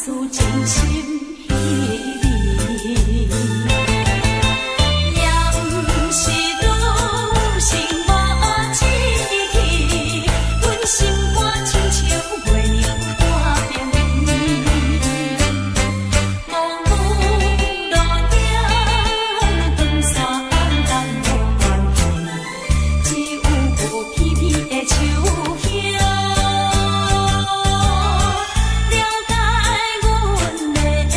事真心彼味。也毋是女性無志氣，阮心肝親像月娘半冰面。無路影，長線暗無關係，只有片片的樹葉。了解阮的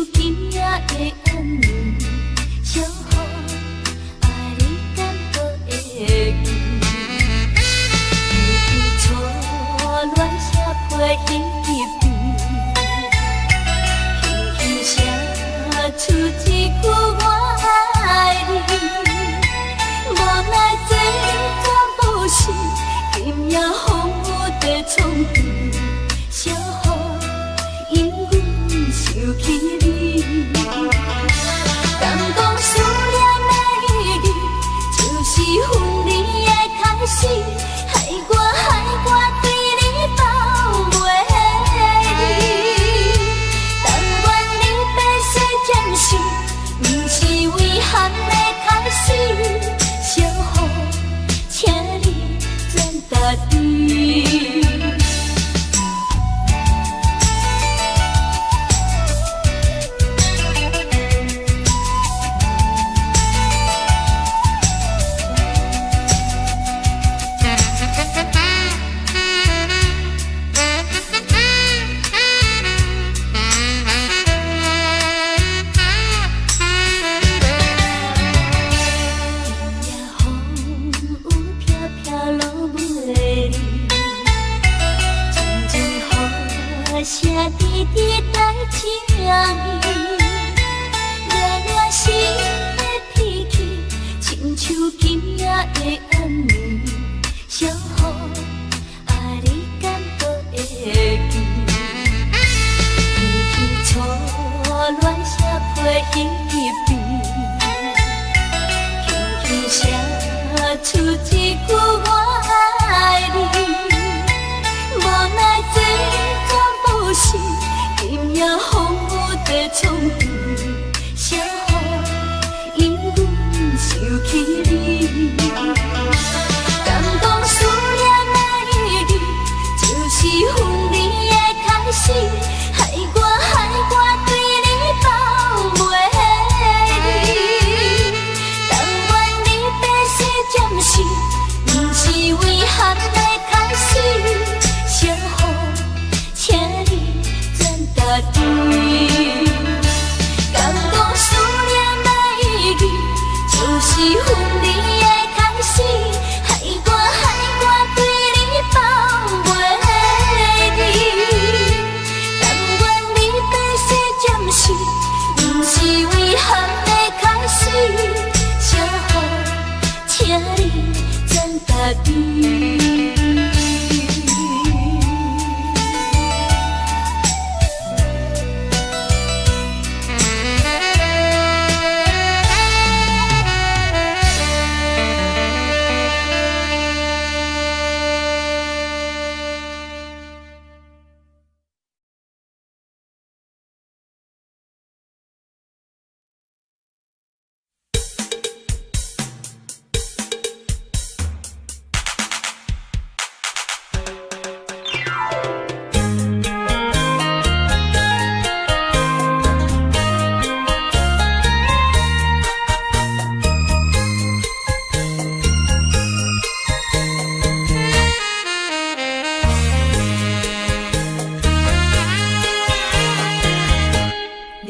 今夜的暗暝，小雨，啊你敢阁會記？記起初戀寫批彼邊，輕輕寫出一句我愛你。無奈這全部是今夜風雨的創治，小雨因阮想起你。敢講思念的意義，就是分離的開始，害我害我對你放袂離。但願你白色暫時，毋是遺憾的開始。小雨，請你轉家己。今夜風雨飄飄落袂離，陣陣雨聲滴滴帶情意，熱熱心的脾氣，親像今夜的暗暝，小雨，啊你敢閣會記？記起初戀寫批彼邊，輕輕寫出一句我愛你。無奈這全部是今夜風雨的創治，小雨因阮想起你。敢講思念的意義，就是分離的開始，害我害我對你放袂離。但願你白色暫時，毋是遺憾的開始。小雨，請你轉家己。敢講思念的意義，就是分離的開始，害我害我對你放袂離。但願你白色暫時，毋是遺憾的開始。小雨，請你轉家己。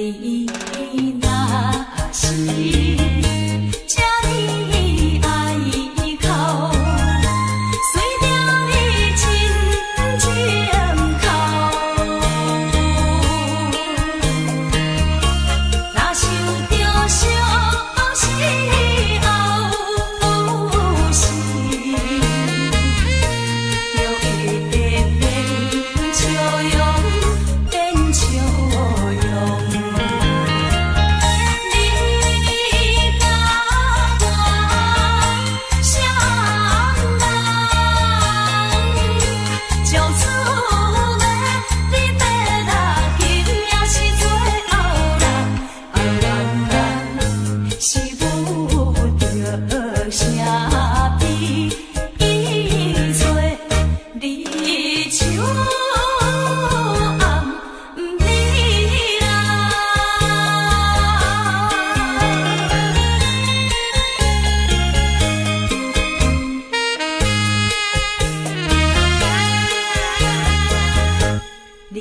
你若是這呢愛哭，隨著你親情哭。若想著相思後有時，就會變笑容，變笑容。你佮我相人，照厝内你欲来，今夜是最後人，後人人是無著啥悲催，你手暗你啦。你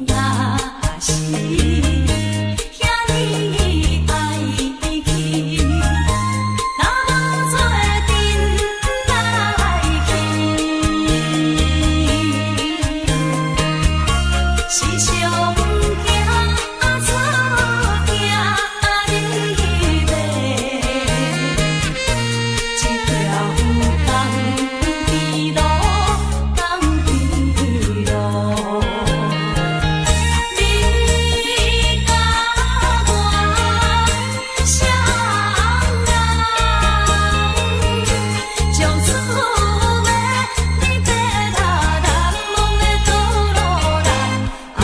若是是上驚出驚你欲，一條江邊路，江邊路。你佮我雙人，從此欲離別難忘的道路難，愛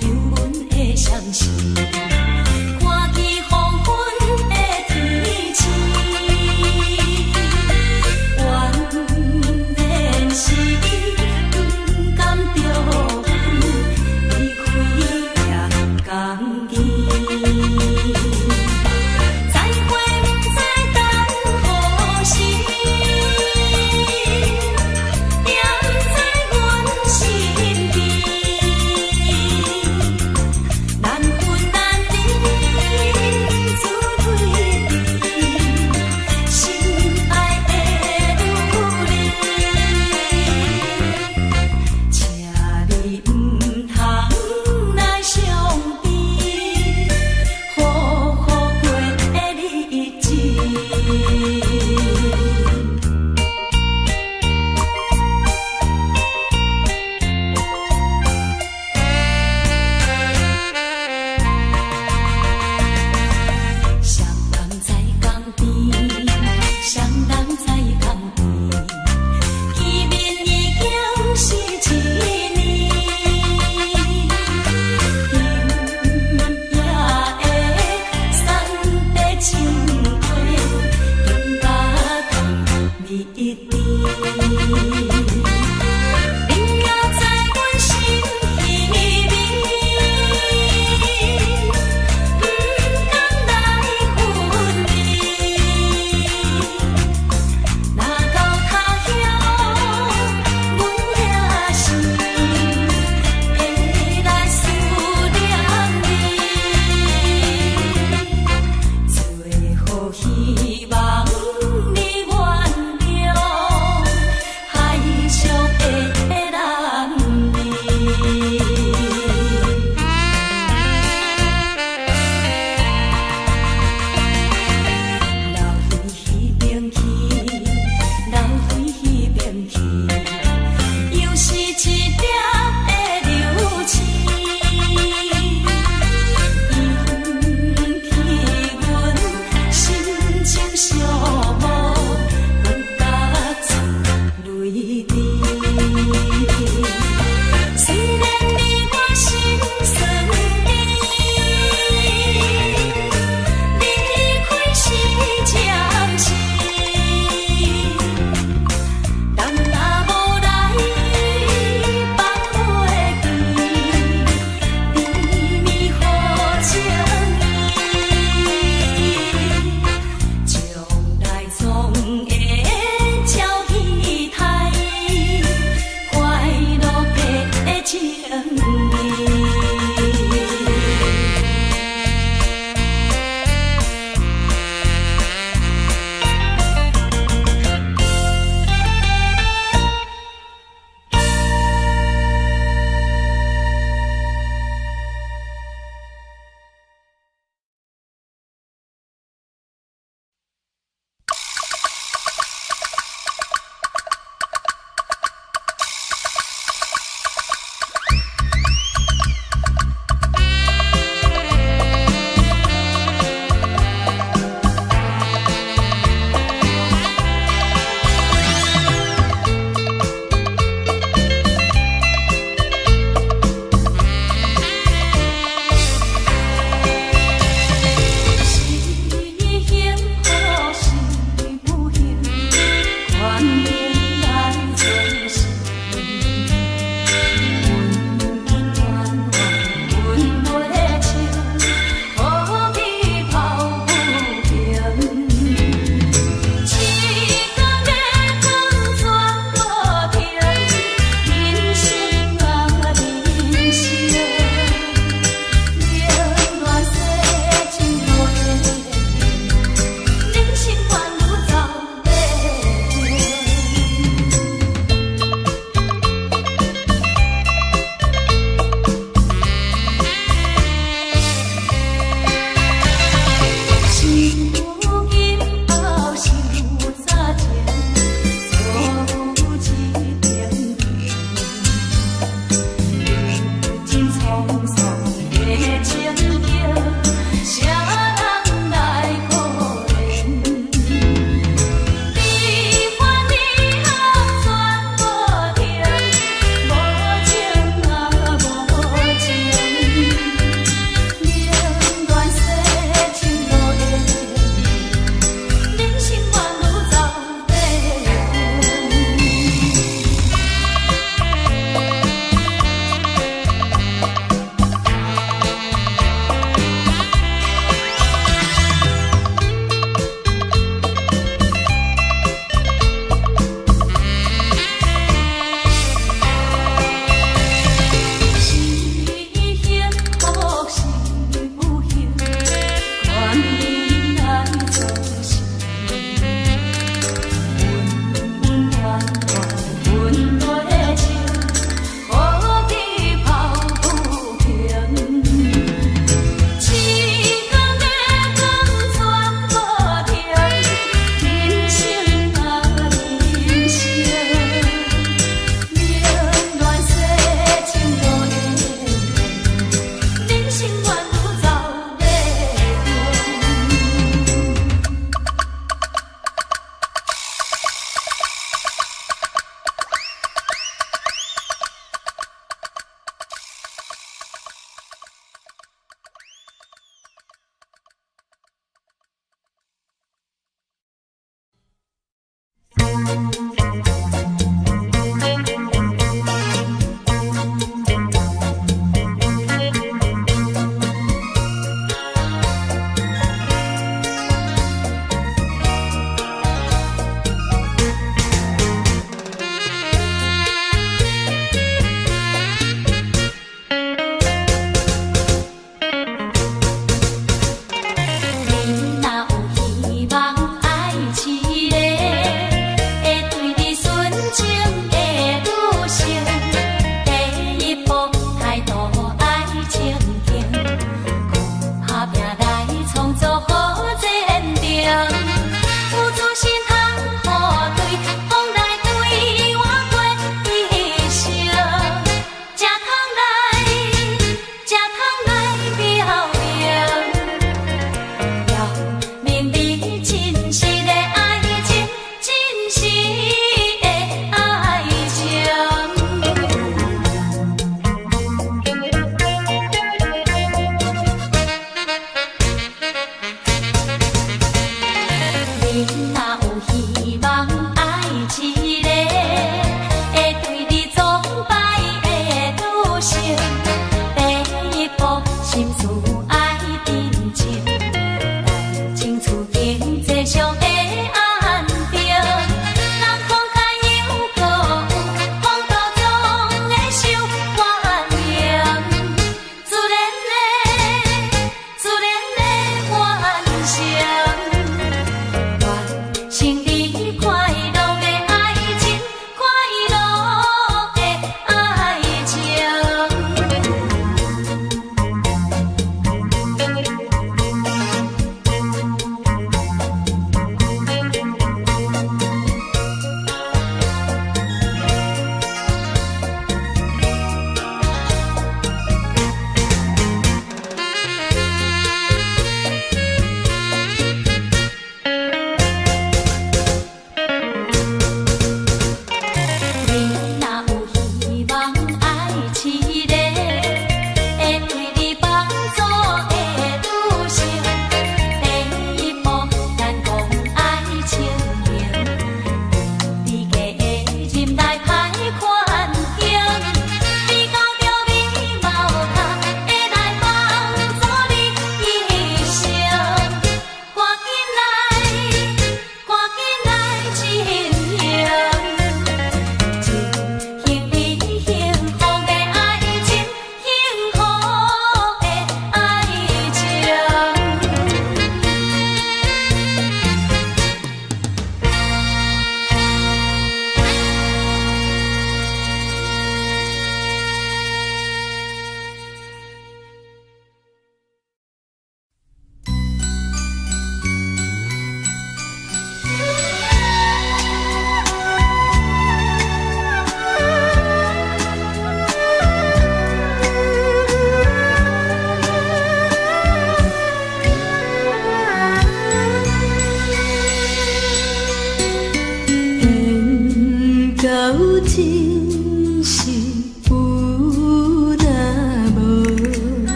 有阮的相思，看見黃昏的天星，原來是不甘著阮離開也仝見。再會毋知等何時，惦在阮身邊。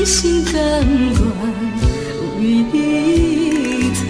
心甘願為你藏。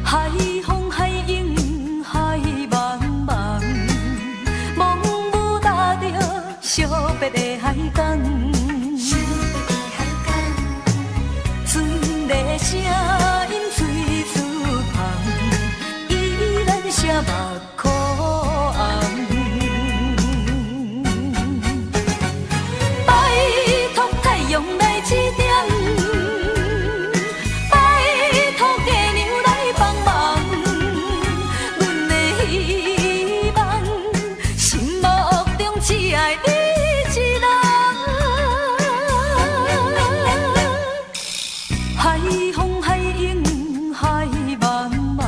海風海湧海茫茫，茫無踏著惜別的海港。船的聲音水珠香，依然寫目眶紅。拜託太陽來指點。拜託月娘來幫忙，阮的希望，心目中只愛你一人。海風海湧海茫茫，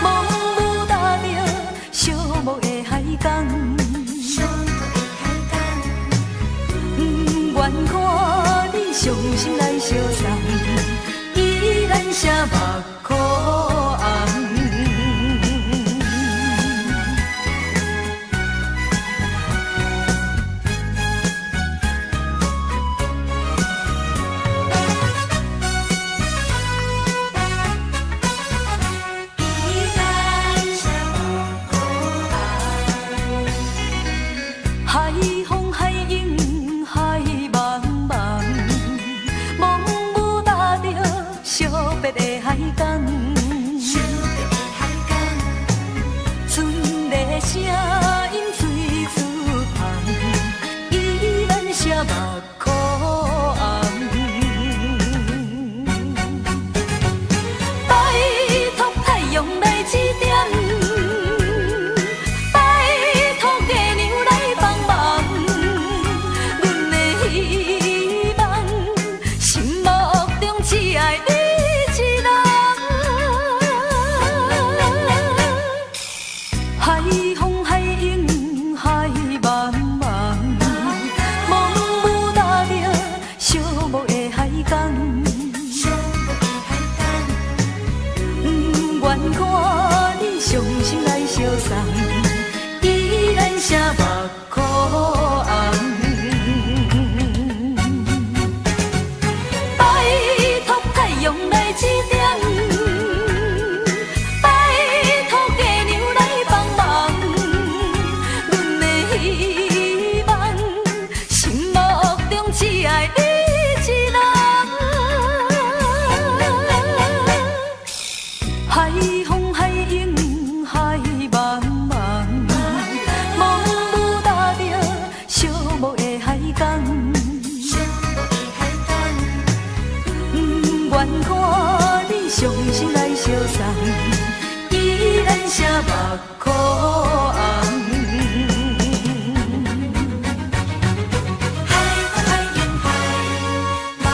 茫無踏著寂寞的海港。不願看你傷心來相送，依然寫目眶紅。海風海湧海茫茫，茫無踏著惜別的海港。船的聲音水珠香，依然寫目眶紅。拜託太陽來指點。拜託月娘來幫忙，阮的希望，心目中只愛你一人。海風海湧海茫茫，茫無踏著寂寞的海港。不願看你傷心來相送，依然寫目眶紅。拜託太陽來指點，拜託月娘來幫忙，阮的希望，心目中只愛你一人。海風海湧海茫茫，茫無踏著寂寞的海港。不願看你傷心來相送，依然寫目眶紅。海風海湧海茫茫。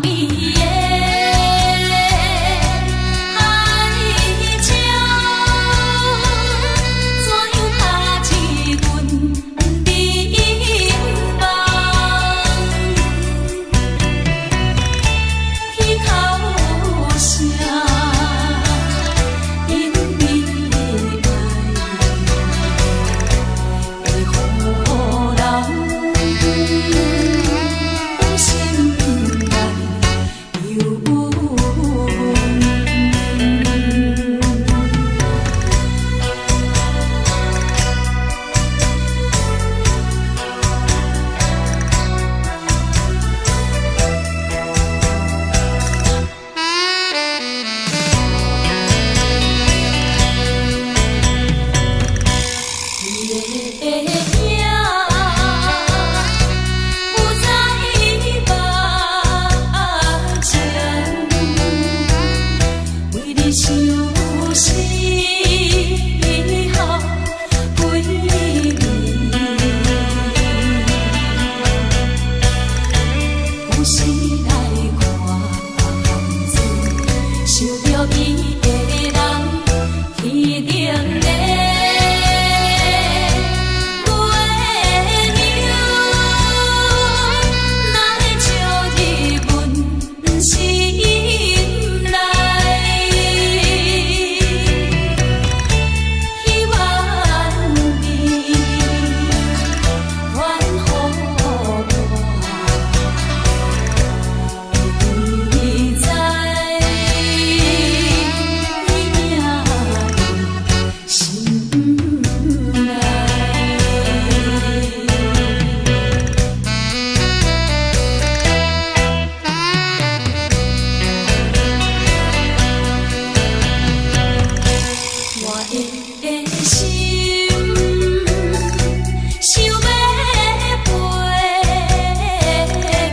邊的海潮，怎樣拍一阮眠夢？天口聲，因為愛，會予人心內憂悶。伊的影浮在目前，为你相思雨几暝，有时来看水，想著伊的人，天頂的月娘，哪會照入阮心內？希望你還予我，會記在影心內。我的心想欲飛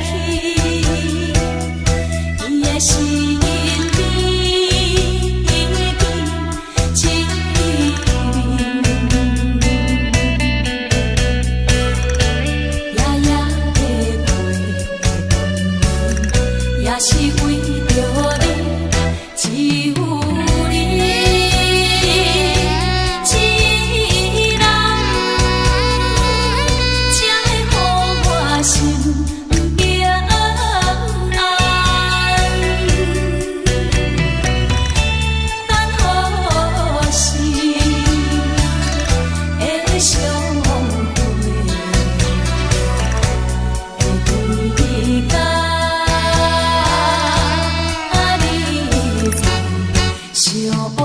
去，伊的身邊見一面，夜夜的陪也是為著你，只有你一人，才會予我心平安。等何時會相會？會記甲你再相會。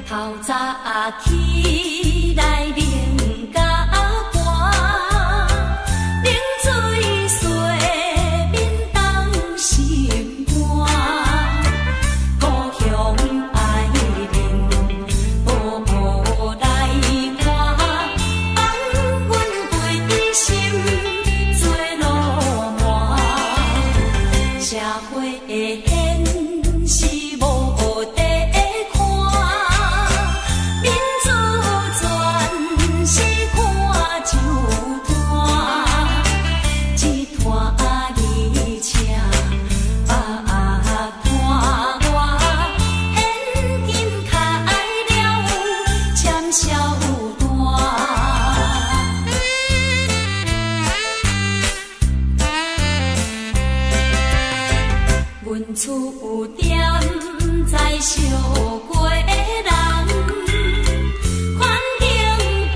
透早起來冷甲寒，冷水洗面凍心肝。故鄉愛人無來看，放阮規心做落寞。社會現實無得看，民主全是看酒攤，一拖二車百拖外，現金開了簽銷單。阮厝踮在小街人，環境歹，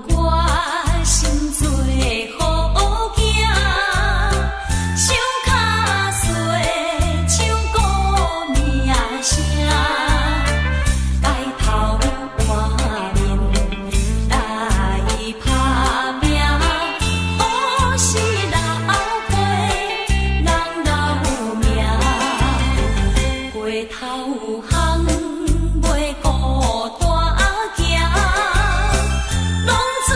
決心做好囝，想較細唱鼓名聲，改頭換面來拍拚，好死老輩人留名，過頭巷袂孤單行，攏自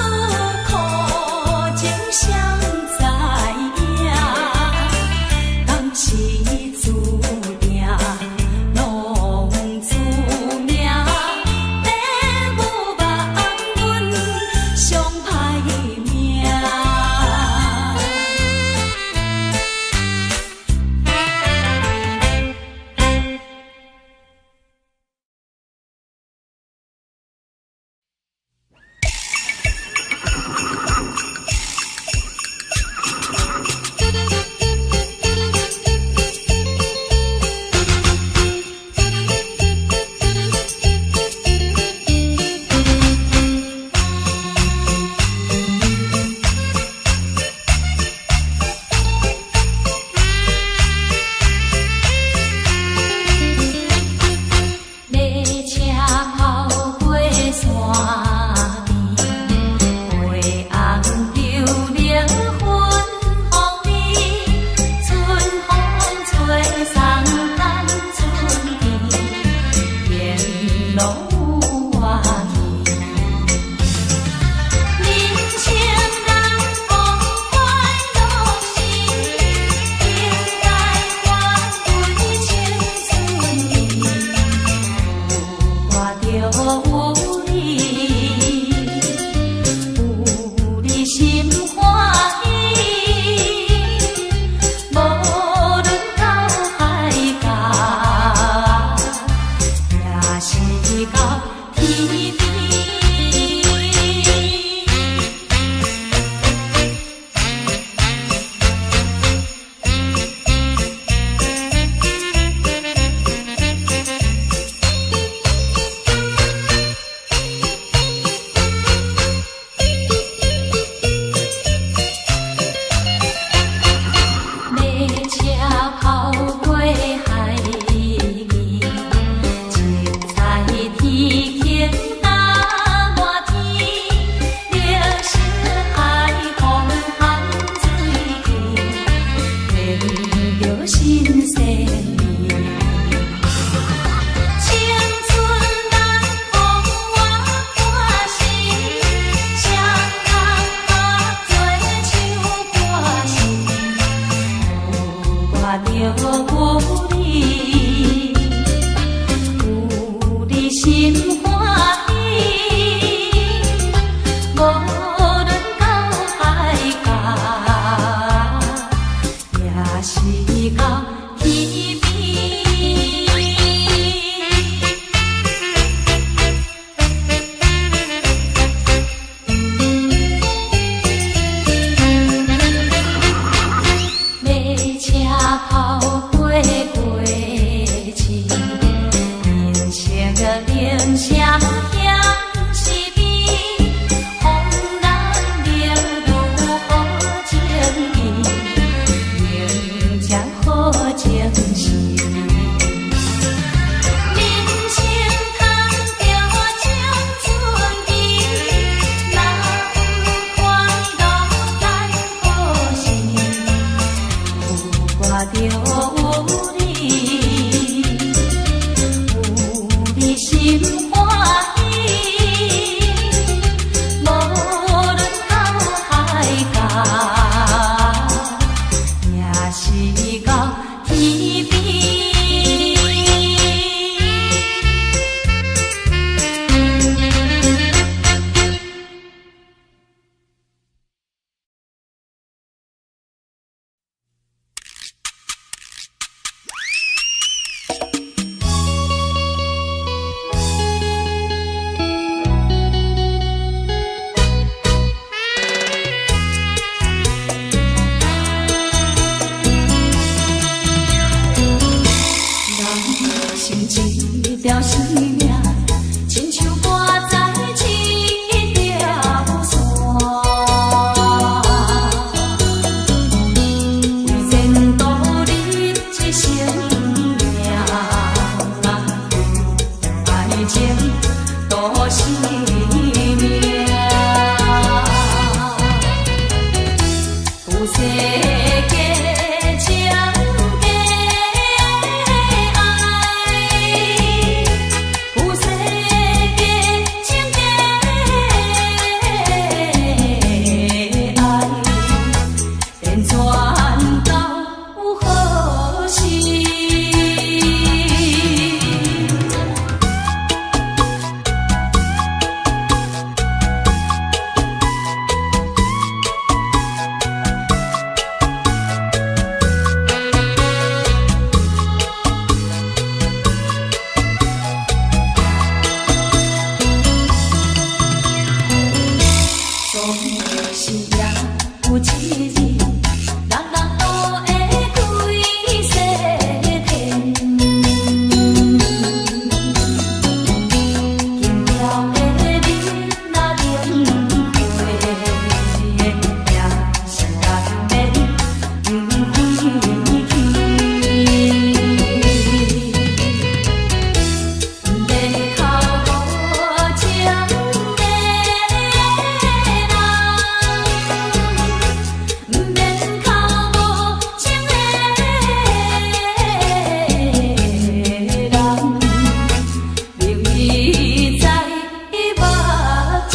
世間情假愛，有世間情假愛，變轉到何時？总是也有一日，人人都會歸西天。金條的面若燈火，也是難免不回去。毋免哭無情的人，毋免哭無情的人，明日在目前。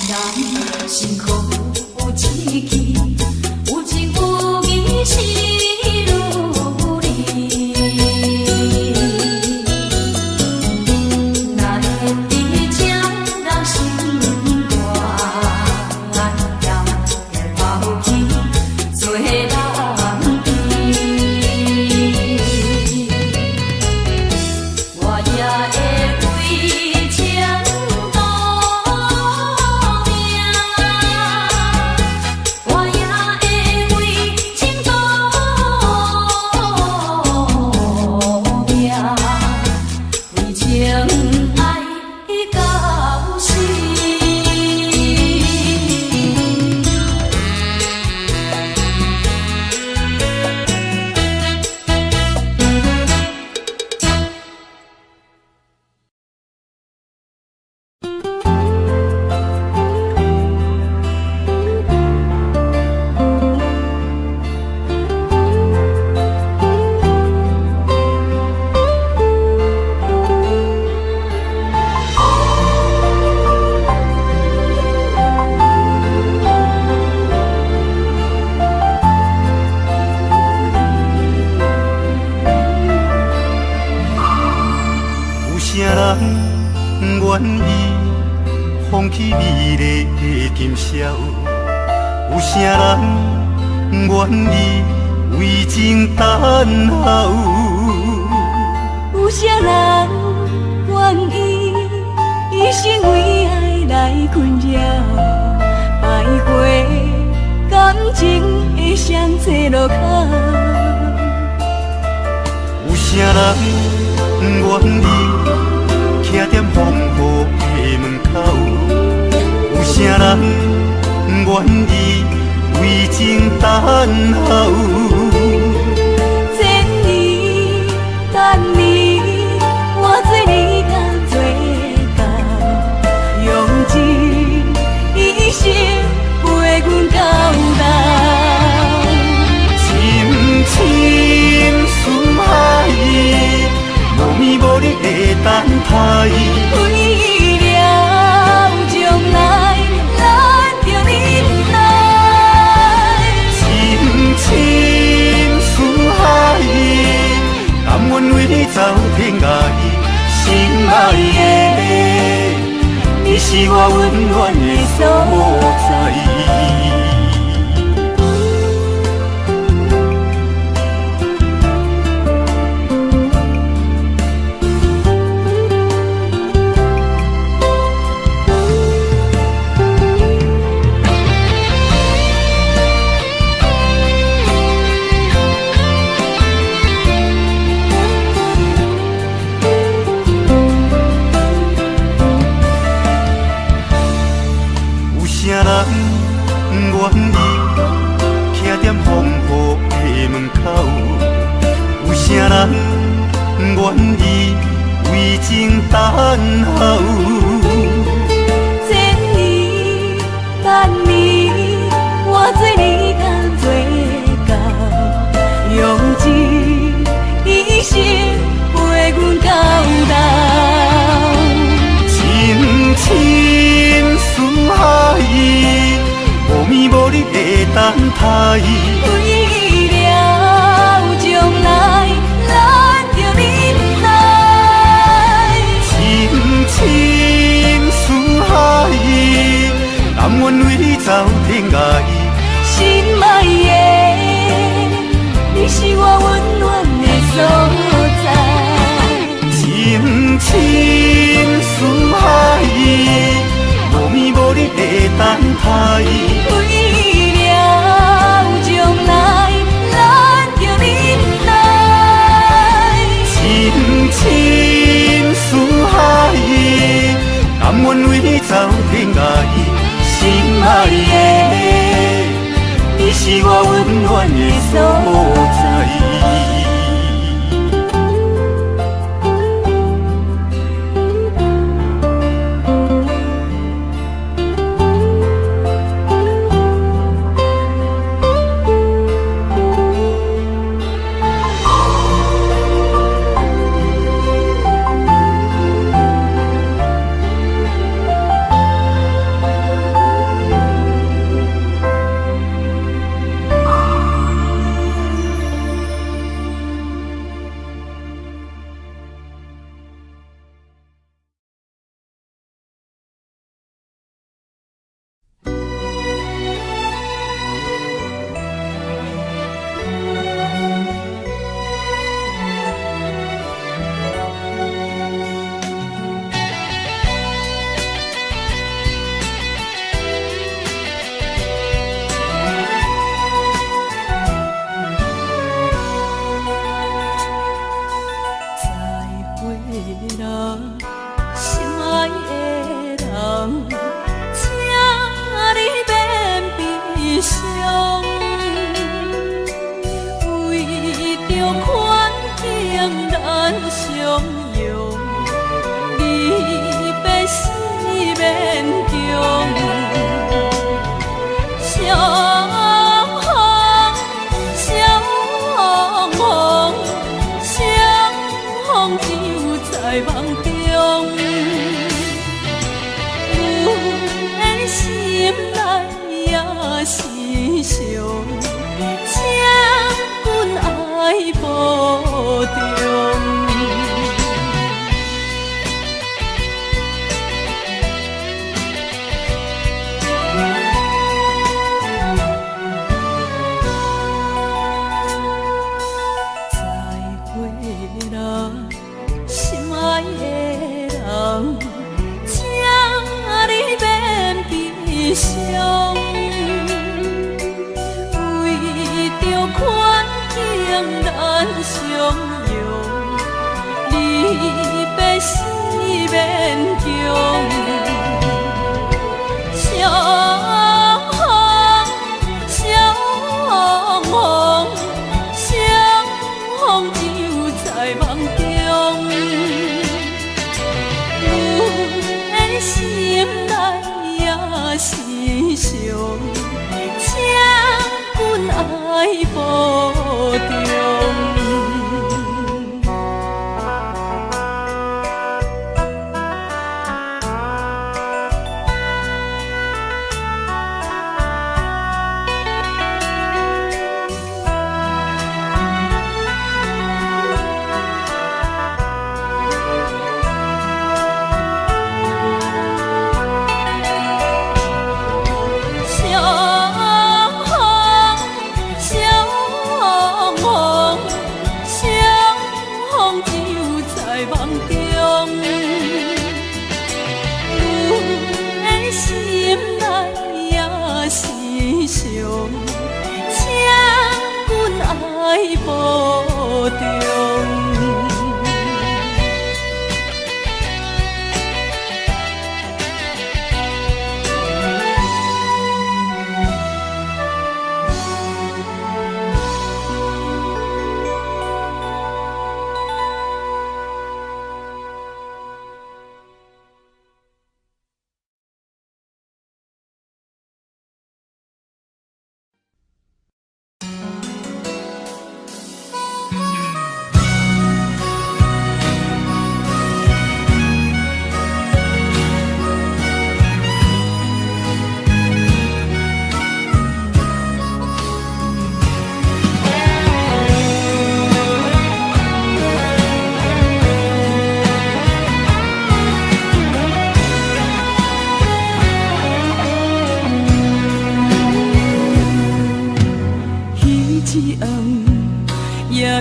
人生苦有志氣，有情有義是如理。哪會知這人心肝，也會拋棄做人甜。我也會為情賭命，我也會為情賭命，為情愛到死。有啥人願意放棄美麗的今宵？有啥人願意為情等候？有啥人願意一生為愛來困擾？徘徊感情的雙岔路口。有啥人願意徛踮風雨的門口？有啥人願意為情等候？千年百年，我做你甲做到，用尽一生陪阮到老。深深思海，無眠無日的等待。為了將來，咱著忍耐。深深思海，甘願為你走天涯。心愛的，你是我溫暖的所在。候。千年萬年，我做你甘做到，用一生陪阮到老。深深思海，無眠無日的等待。為了將來，咱著忍耐。深深思海，甘願為你走天涯。心愛的，你是我溫暖的所在。深深思海，無眠無日的等待。為了將來，咱著忍耐。深深思海，甘願為你走天涯。心愛的，你是我溫暖的所在。再會啦，心愛的人，請你免悲傷。為著環境咱相擁，離別是勉強。相逢，相逢，相逢只有在夢中。阮的心內也是傷，請君愛保重。再會啦，心愛的人，請你免悲傷。為著環境咱相擁，離別是勉強。相逢，相逢，相逢只有在夢中。阮的心內也是傷，請君愛保重。相逢，相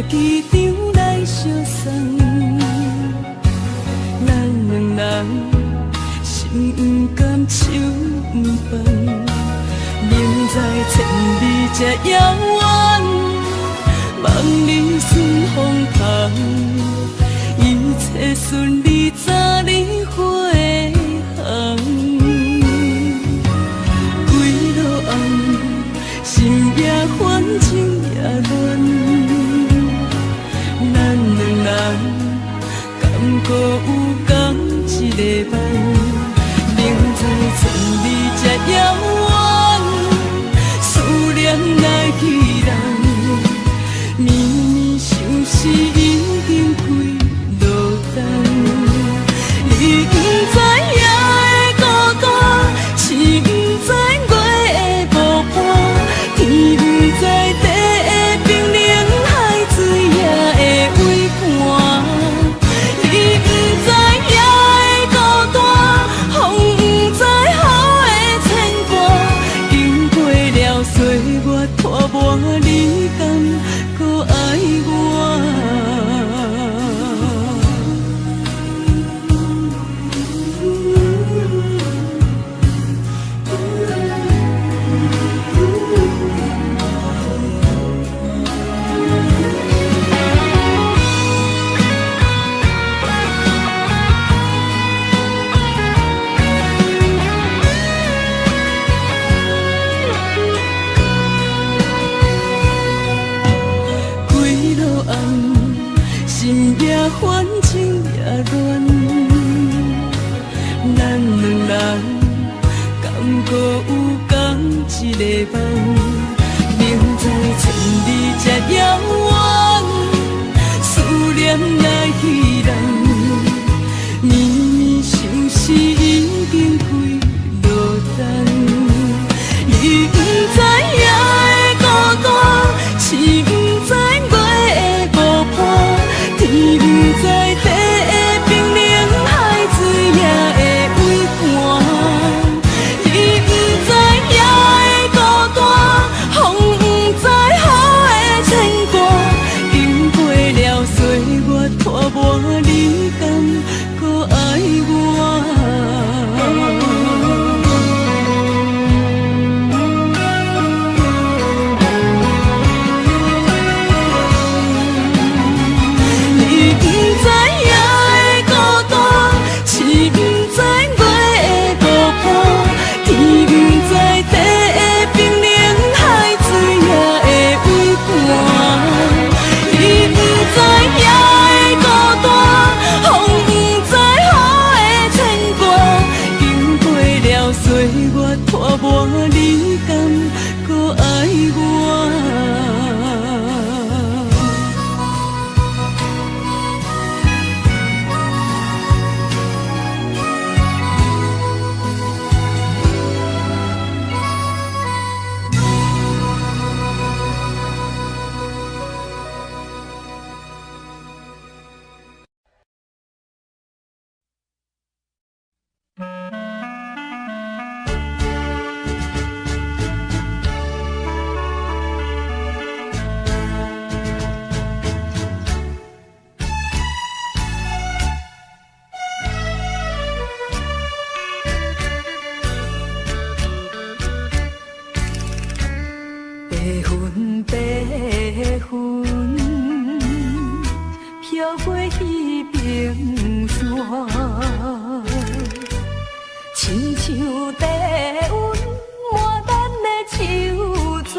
機場來相送。咱兩人心毋甘手毋放，明知千里這遙遠，望你順風帆，一切順利早日飛航。幾落暗，心也煩，情也亂，咱兩人敢閣有仝一个夢？明知千里這遙遠，思念來去人，绵绵相思已經幾落冬。你毋知影的孤單，星毋知月的無伴，天毋知地的冰冷，海水也會畏寒。你毋知影的孤單，風毋知雨的牽掛，經過了歲月拖磨，你敢閣愛我？幾落暗，心也煩，情也亂，咱兩人敢閣有仝一个夢？明知千里這遙遠，思念來去人，绵绵相思已經幾落冬。你毋知影的孤單，星毋知月的無伴，天毋知地的冰冷，海水也會畏寒。你毋知影的孤單，風毋知雨的牽掛，經過了歲月拖磨，你敢閣愛我？你毋知影的孤單，星毋知月的無伴，天毋知地的冰冷，海水也會畏寒。你毋知影的孤單，風毋知雨的牽掛，經過了歲月拖磨，你敢閣愛我？白雲白雲，飄過彼邊山，親像地溫滿咱的手紙。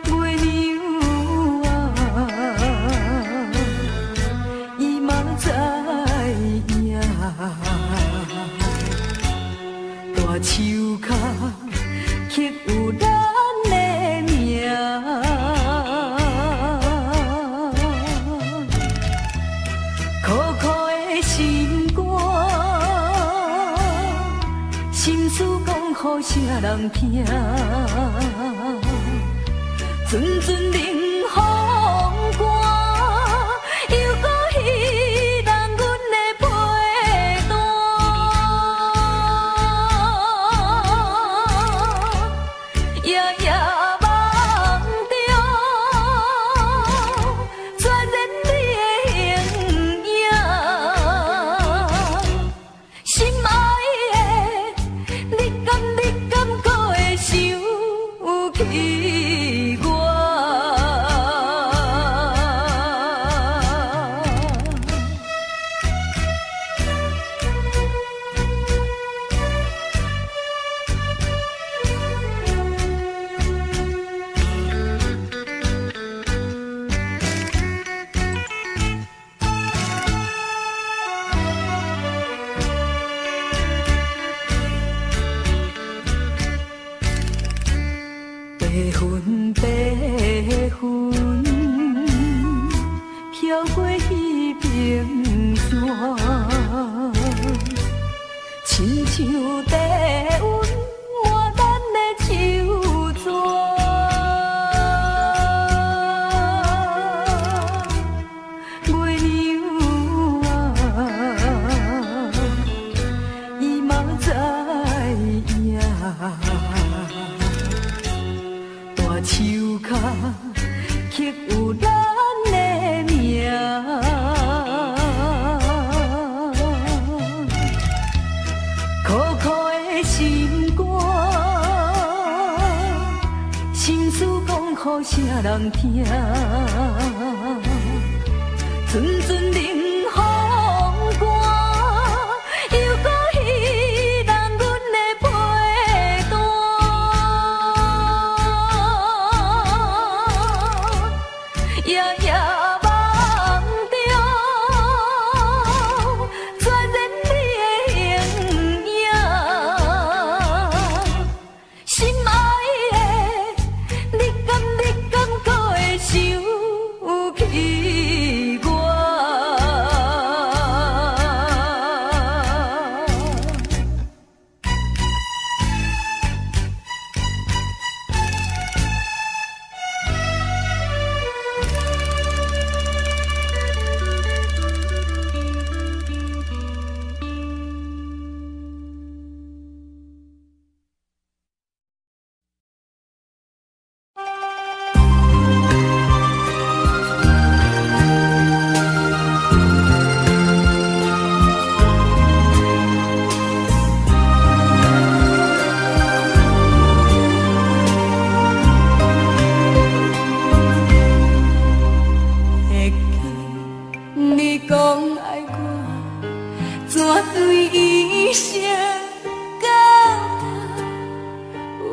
月娘啊，伊嘛知影。大樹跤刻有咱的名，苦苦的心肝，心事講予啥人聽？陣陣冷風寒，又閣彼人阮的被單。夜過彼冰山，親像低溫抹咱的手指。月娘啊，伊嘛知影，大樹跤刻有咱的名。苦苦的心肝，心事講予啥人聽？陣陣冷風寒，又閣彼人阮的被單。夜夜夢中，全然你的形影。心愛的，你敢閣會想起我？會記你講愛我，怎對一生到老？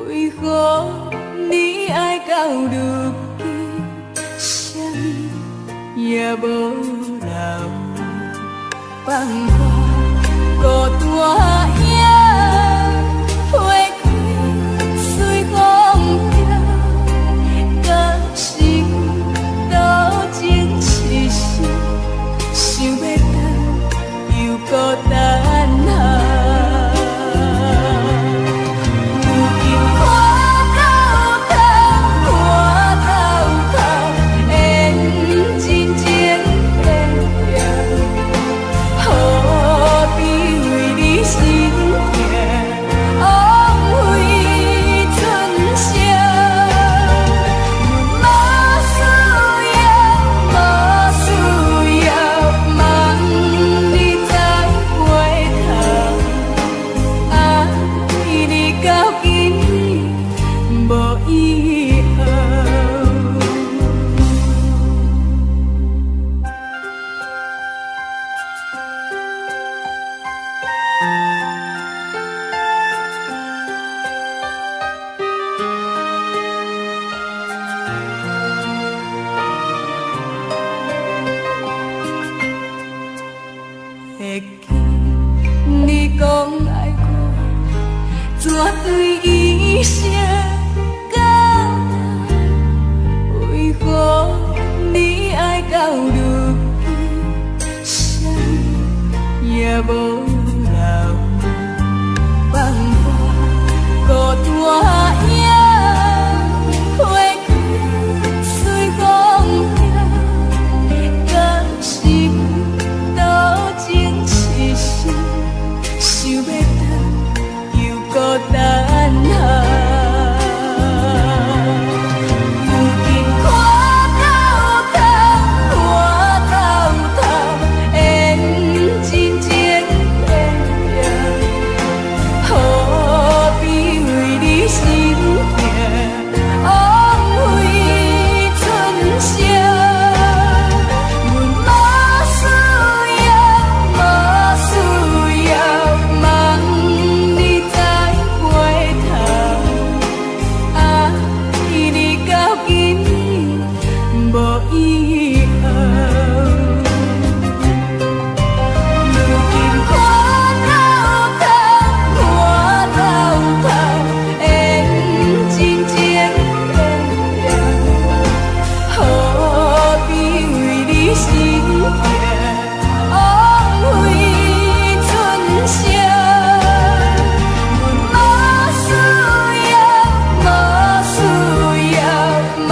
為何你愛到如今，啥物也無留？放我孤單影，花開隨風飄，敢是多情痴心，想欲等又閣等候。如今看到頭，看到頭，緣真情變了，何必為你心痛，枉費春宵。無需要，無需要，望你再回頭。愛你到今日無以後。會記你講愛我，怎對一生到老？為何你愛到如今，啥物也無留？放我孤單影，花開隨風飄，敢是多情痴心，想欲等又閣等候。如今看到頭，看到頭，緣真情變了，何必為你心枉费春生。阮无需要，无需要望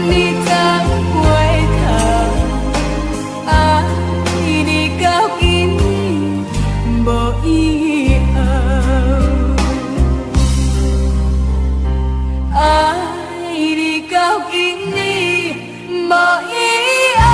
你转回头，爱你到今暝无以後。愛你到今暝無以後。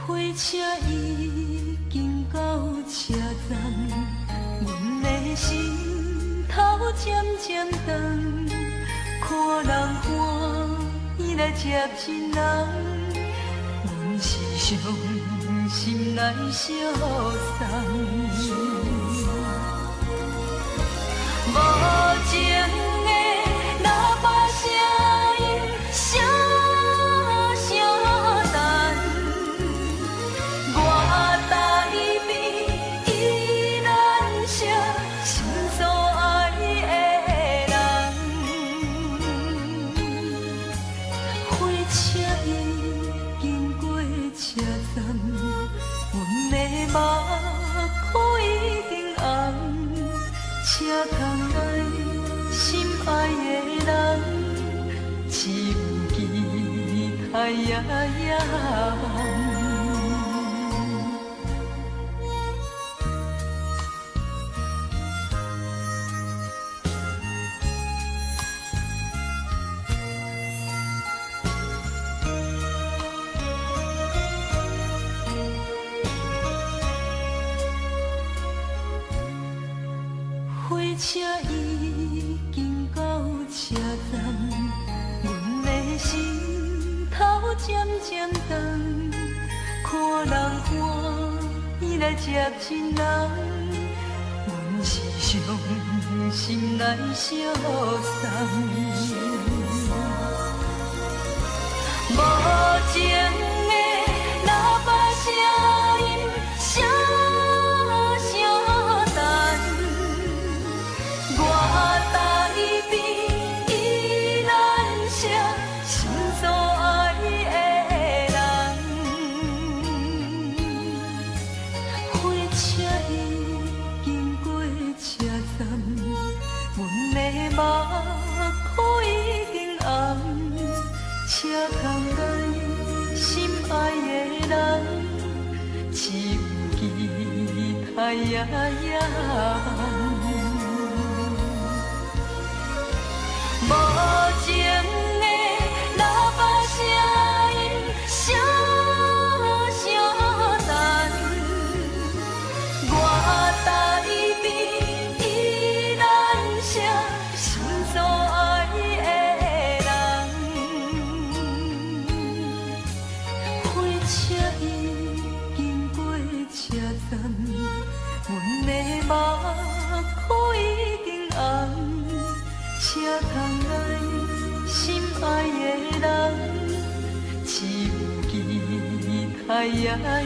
火車已經到車站，阮的心頭漸漸重，看人歡喜來接親人，阮是傷心來相送。無情的喇叭聲音，聲聲等。我台邊依然惜心所愛的人。火車已經過車站，阮的目眶已經紅。車窗內心愛的人，只有期待夜夜望。火車已經到車站，阮的心頭漸漸重，看人歡喜來接親人，阮是傷心來相送。無情的喇叭聲音，聲聲等。我台邊依然惜心所愛的人。火車已經過車站，阮的目眶已經紅。車窗內心愛的人，只有期待夜夜望。無情的喇叭聲音，聲聲等。我台邊依然惜心所愛的人。火車已經過車站，阮的目眶已經紅。車窗內心愛的人，只有期待夜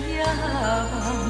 夜望。